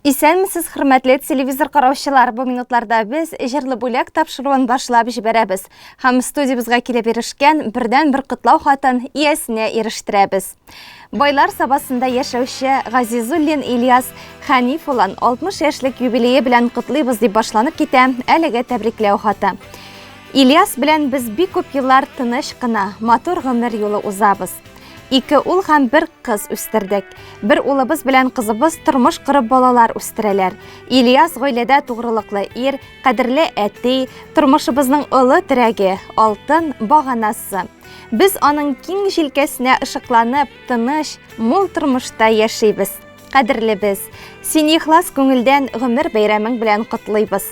Исәнмесез, хөрмәтле телевизор караучылар! Бу минутларда без Җырлы бүләк тапшыруын башлап җибәрәбез һәм студиябезгә килеп ирешкән бердән-бер котлау хатын иясенә ирештерәбез. Байлар Сабасында яшәүче Газизуллин Ильяс Хәниф улын 60 яшьлек юбилее белән котлыйбыз дип башланып китә әлеге тәбрикләү хаты. Ильяс белән без бик күп еллар тыныч кына, матур гомер юлы узабыз. Ике ул һәм бер кыз үстердек. Бер улыбыз белән кызыбыз тормыш корып балалар үстерәләр. Ильяс гаиләдә тугрылыклы ир, кадерле әти, тормышыбызның олы терәге, алтын баганасы. Без аның киң җилкәсенә ышыкланып, тыныч, мул тормышта яшибез. Кадерлебез, сине ихлас күңелдән гомер бәйрәмең белән котлыйбыз.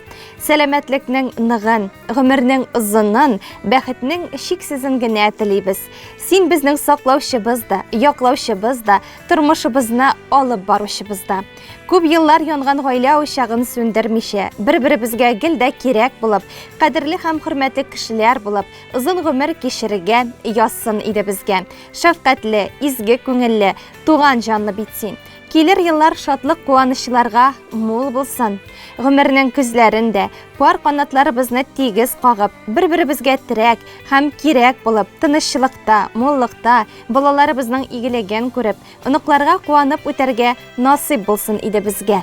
Сәламәтлекнең ныгын, гомернең озынын, бәхетнең чиксезен генә телибез. Син безнең саклаучыбыз да, яклаучыбыз да, тормышыбызны алып баручыбыз да. Күп еллар янган гаилә учагын сүндермичә, бер-беребезгә гел дә кирәк булып, кадерле һәм хөрмәтле кешеләр булып, озын гомер кичерергә язсын иде безгә. Шәфкатьле, изге күңелле, Туган җанлы бит син. Килер еллар шатлык-куанычларга мул булсын. Гомернең көзләрен дә, пар канатларыбызны тигез кагып, бер-беребезгә терәк һәм кирәк булып, тынычлыкта, муллыкта, балаларыбызның игелеген күреп, оныкларга куанып үтәргә насыйп булсын иде безгә.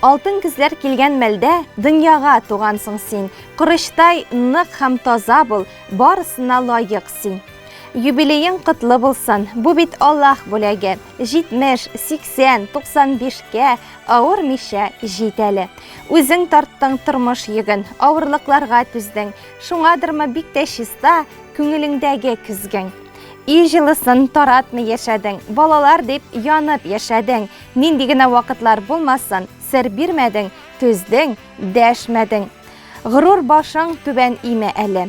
Алтын көзләр килгән мәлдә дөньяга тугансың син. Корычтай нык һәм таза бул, барысына лаек син. Юбилеең котлы булсын, бу бит Аллаһ бүләге. 70, 80, 95-кә авырмыйча җит әле. Үзең тарттың тормыш йөген, авырлыкларга түздең. Шуңадырмы бик тә чиста күңелеңдәге көзгең. Өй җылысын таратмый яшәдең, балалар дип янып яшәдең. Нинди генә вакытлар булмасын, сер бирмәдең, түздең, дәшмәдең. Горур башың түбән имә әле.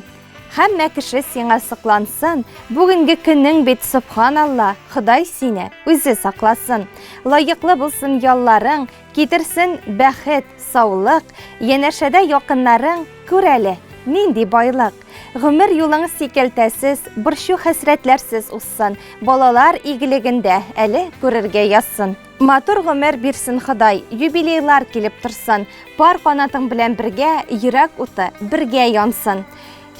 Һәммә кеше сиңа соклансын, бүгенге көнең бит собханалла, Ходай сине үзе сакласын. Лаеклы булсын ялларың, китерсен бәхет, саулык, янәшәдә якыннарың, күр әле, нинди байлык. Гомер юлың сикәлтәсез, борчу-хәсрәтләрсез узсын, балалар игелеген дә әле күрергә язсын. Матур гомер бирсен Ходай, юбилейлар килеп торсын, пар канатың белән бергә йөрәк уты бергә янсын.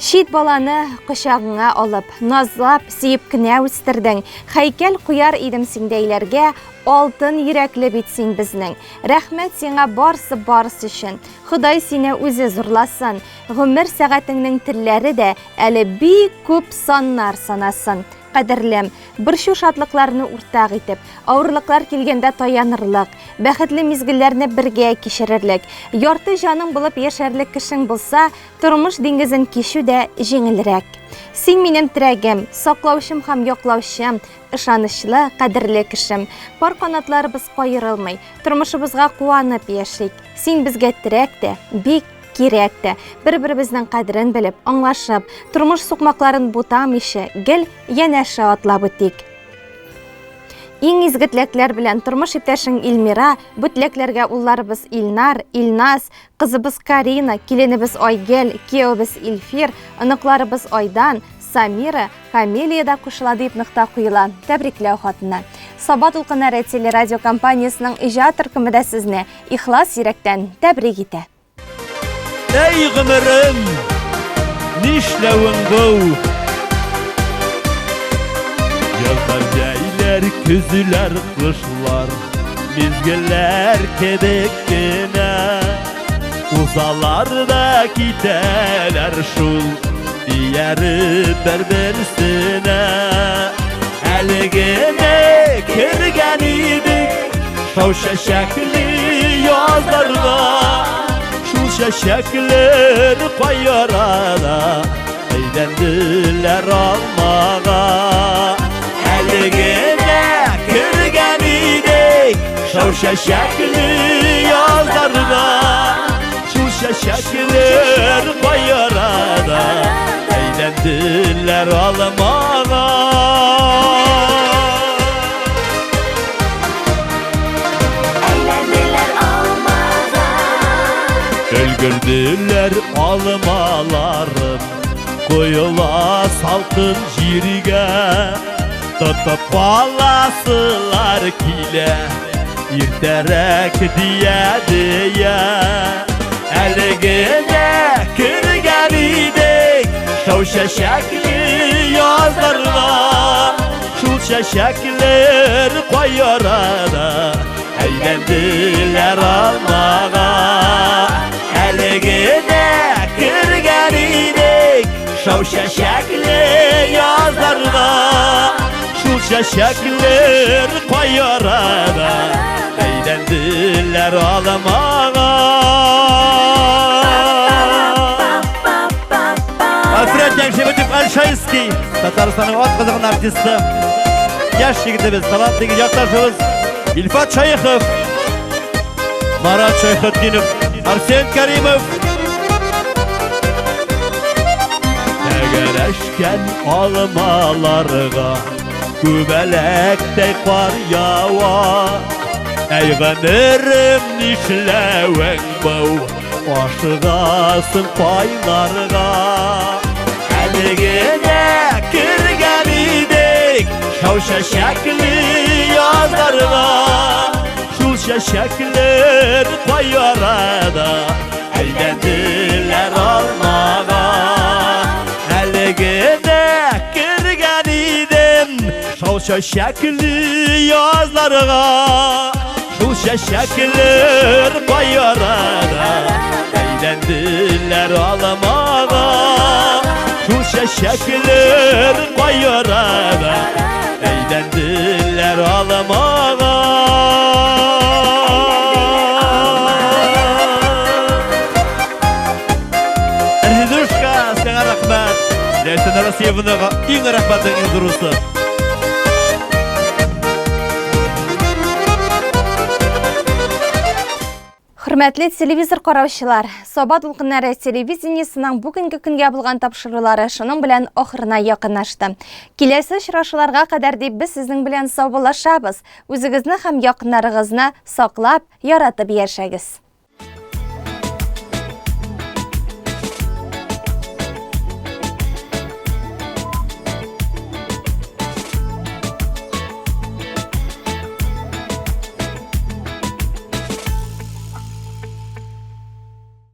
Чит баланы кочагыңа алып, назлап, сөеп кенә үстердең. Һәйкәл куяр идем синдәйләргә, алтын йөрәкле бит син безнең. Рәхмәт сиңа барсы барысы өчен. Ходай сине үзе зурласын. Гомер сәгатеңнең телләре дә әле бик күп саннар санасын. Кадерлем, борчу-шатлыкларны уртак итеп, авырлыклар килгәндә таянырлык, бәхетле мизгелләрне бергә кичерерлек, ярты җаның булып яшәрлек кешең булса, тормыш диңгезен кичү дә җиңелрәк. Син минем терәгем, саклаучым һәм яклаучым, ышанычлы, кадерле кешем. Пар канатларыбыз каерылмый, тормышыбызга куанып яшик. Син безгә терәк тә, бик кирәк тә. Бер-беребезнең кадерен белеп, аңлашып, тормыш сукмакларын бутамыйча, гел янәшә атлап үтик. Иң изге теләкләр белән тормыш иптәшең Илмира, бу теләкләргә улларыбыз Илнар, Илназ, кызыбыз Карина, киленебез Айгел, киявебез Илфир, оныкларыбыз Айдан, Самира, Камелия да кушыла дип нокта куела тәбрикләү хатына. Саба дулкыннары телерадиокомпаниясенең иҗат төркеме дә сезне ихлас йөрәктән тәбрик итә. Әй гомерем, нишләвең бу? Язлар, җәйләр, көзләр, кышлар, мизгелләр кебек кенә. Узалар да китәләр шул, ияреп бер-берсенә. Әле генә кергән идек шау чәчәкле язларга. Шул чәчәкләр кай арада әйләнделәр алмага. Әле генә кергән идек шау чәчәкле язларга. Шул чәчәкләр кай арада әйләнделәр алмага. Әйләнделәр алмага. Өлгерделәр алмаларым, коела салкын җиргә. Тотып аласылар килә, Иртәрәк дия-дия. Әле генә кергән идек шау чәчәкле язларга. Шул чәчәкләр кай арада әйләнделәр алмага. Әле генә кергән идек шау чәчәкле язларга. Шул чәчәкләр кай арада әйләнделәр алмага. Альфред Яңшибетов Альшайский, Татарстанның ат казанган артисты, яшь егетебез, талантлы якташыбыз Илфат Шәехов, Марат Шәйхетдинов, Арсен Каримов. Тәгәрәшкән алмаларга күбәләктәй кар ява. Әй гомерем, нишләвең бу? Ашыгасың кайларга. Әле генә кергән идек шау чәчәкле язларга. Шул чәчәкләр кай арада әйләнделәр алмага. Әле генә кергән идем шау чәчәкле язларга. Шул чәчәкләр кай арада әйләнделәр алмага. Шул чәчәкләр кай арада әйләнделәр алмага. Резидушка, сиңа рәхмәт. Ләйсән Россиевнага иң рәхмәтнең иң зурысы. Хөрмәтле телевизор караучылар, Саба дулкыннары телевидениесының бүгенге көнгә булган тапшырулары шуның белән ахырына якынлашты. Киләсе очрашуларга кадәр дип без сезнең белән саубуллашабыз. Үзегезне һәм якыннарыгызны саклап, яратып яшәгез.